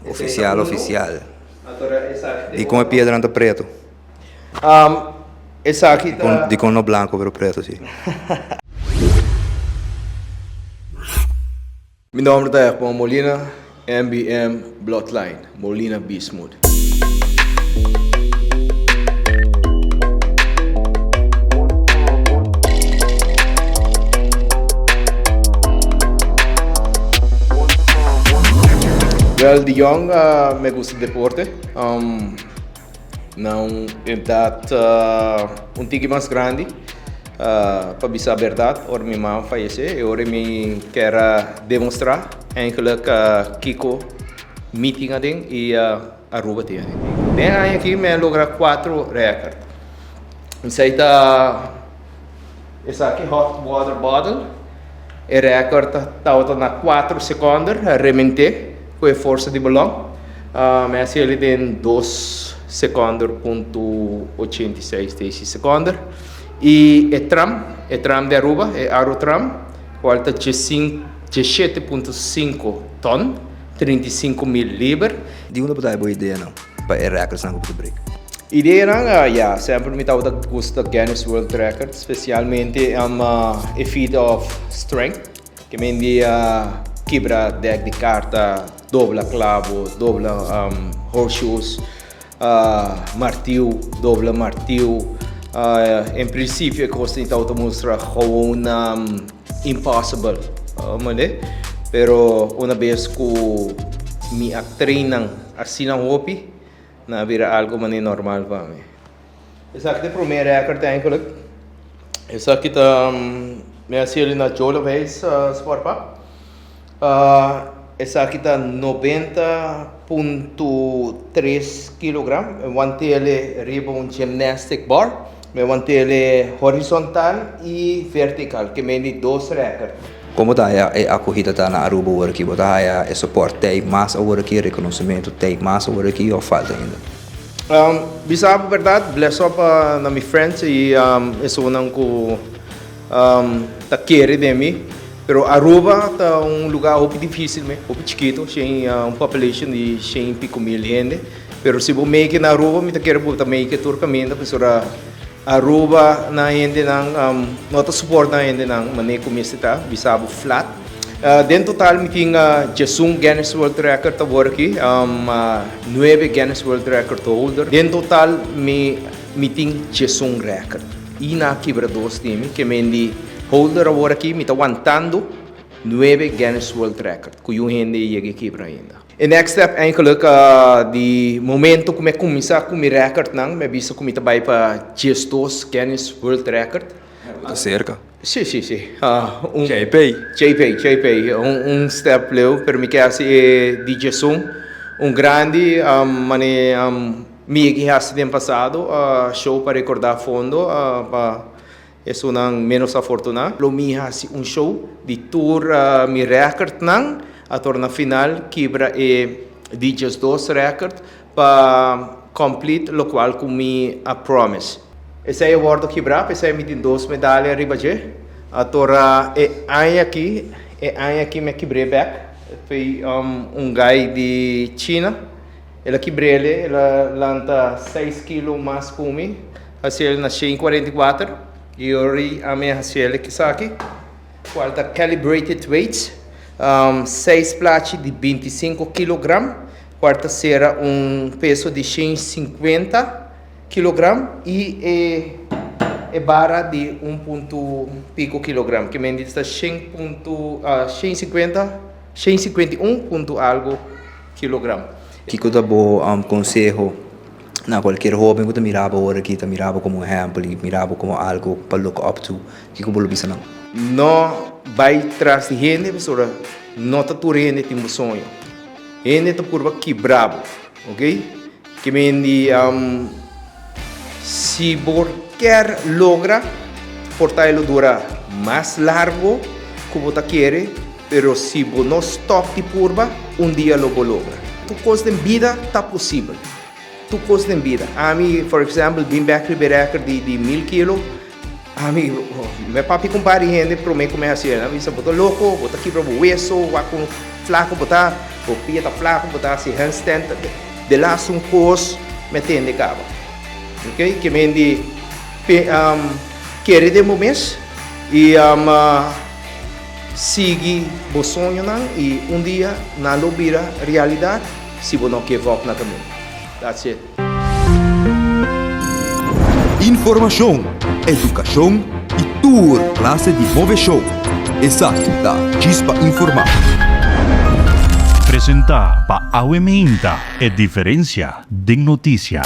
Oficial oficial. Dikon e piedranan ta preto? Esaki ta. Dikon no blanco pero preto si? Mi nomber ta Egmond Molina, MBM Bloodline, Molina Bismuth. Wel di yong me gusta deporte. Na un edat un tiki mas grandi pa bisa berdad ora mi mama fayece e ora mi kier a demostra eigenlijk kiko mi tin aden y Aruba tin aden. Den e aña aki mi a logra cuatro record. Esey ta esaki hot water bottle. E record tabata na cuatro secondo remente cu e forsa di balon. Mi a haci den dos secondo punto 86 tesi secondo. Y e tram, e tram di Aruba, e Arutram, cual ta 17.5 ton, 35 mil liber. Di unda bo ta haya bo ideanan pa e recordsnan cu bo ta break? Ideanan? Ya, semper mi tabata gusta Guinness World Record, specialmente e feat of strength, ke men di kibra dek di karta, dobla clavo, dobla horseshoes, martiu, dobla martiu. En principio e cosnan tabata mustra gewoon impossible, mende? Pero una bes cu mi a train nan asina hopi, nan a bira algo manera normal pa mi. Esaki ta e prome record eigenlijk. Esaki ta mi a haci na Jollof Huis Sport Park. Esaki ta 90.3 kilogram. Mi wantele riba un gymnastic bar. Mi wantele horizontal y vertical, ke men di dos record. Kon bo ta haya e akogida ta na Aruba awor aki? Bo ta haya e support tei mas awor aki, e rekonosementu tei mas awor aki of falta ainda? Bisa bo berdad, bless up na mi friends y esunnan ku ta kere den mi. Pero Aruba ta un lugar hopi dificil me, hopi chikito, shen un population di shen y pico mil hende. Pero si bo make it na Aruba, mi ta kere bo ta make it tur caminda, pasobra Aruba nan hendenan no ta support nan hendenan manera cu mester ta, bisa bo flat. Den total mi tin 11 Guinness World Record awor aki, nuebe Guinness World Record holder. Den total mi mi tin 11 record. Y nan a kibra dos di mi, ke men di holder awor aki mi ta wantando nuebe Guinness World Record cu yun hende yega e kibra ainda. E next step eigenlijk di momento cu mi a cuminsa cu mi recordnan, mi a bisa cu mi ta bay pa 12 Guinness World Record. Bo ta cerca. Si, si, si. JP. JP, JP. Un step leu, pero mi ke haci e di 11. Un grandi mane Mi e ki hasi den pasado show pa rekordá fondo pa esunnan ménos afortuná. Lo mi hasi un show di tur mi rèkòrtnan a torna final kibra e di 12 rèkòrt pa complete lokual ku mi a promise. Esei a wòrdu kibrá, p'esei mi tin dos medalia riba dje. A tora e aña aki, e aña aki mi a kibr'é bèk, p'ei un guy di China. El a kibr'el, el a lanta seis kilo mas ku mi, hasiel na 144, i ora i ami a hasiel esaki, kual ta calibrated weights, seis plachi di 25 kilogram, kual ta sera un peso di 150 kilogram i e e bara di un punto pico kilogram, ke men di ta shen punto, 150, 151 punto algo. Kilogram. Kiko ta bo konseho na kualkier hóben ku ta mira bo ora aki, ta mira bo komo un ehèmpel i mira bo komo algu pa look up to? Kiko bo lo bisa nan? No bai tras di hende pasobra no ta tur hende tin bo soño. Hende ta purba kibra bo, ok? Ke men di si bo kier logra por ta e lo dura mas largo ku bo ta kere. Pero si bo no stop di purba, un dia lo bo logra. Tur kos den bida ta posibel. Tur kos den bida. Ami, for example, bin bek riba e record di di mil kilo, ami, mi a papia ku un par di hende prome ku mi hasi el. Nan a bisa, bo ta loko, bo ta kibra bo weso, wak ku. Flaco bo ta, bo pia ta flaco, bo ta hasi handstand, de laatste un cos me tende caba. Ok, ke men di pe kere den bo mes y sigui bo soñonan y un dia nan lo bira realidad si bo no give up na caminda. That's it. Informashon, edukashon i tur klase di moveshon. Esaki ta Chispa Informá. Presentá pa Awe Meinta, e diferensia den notisia.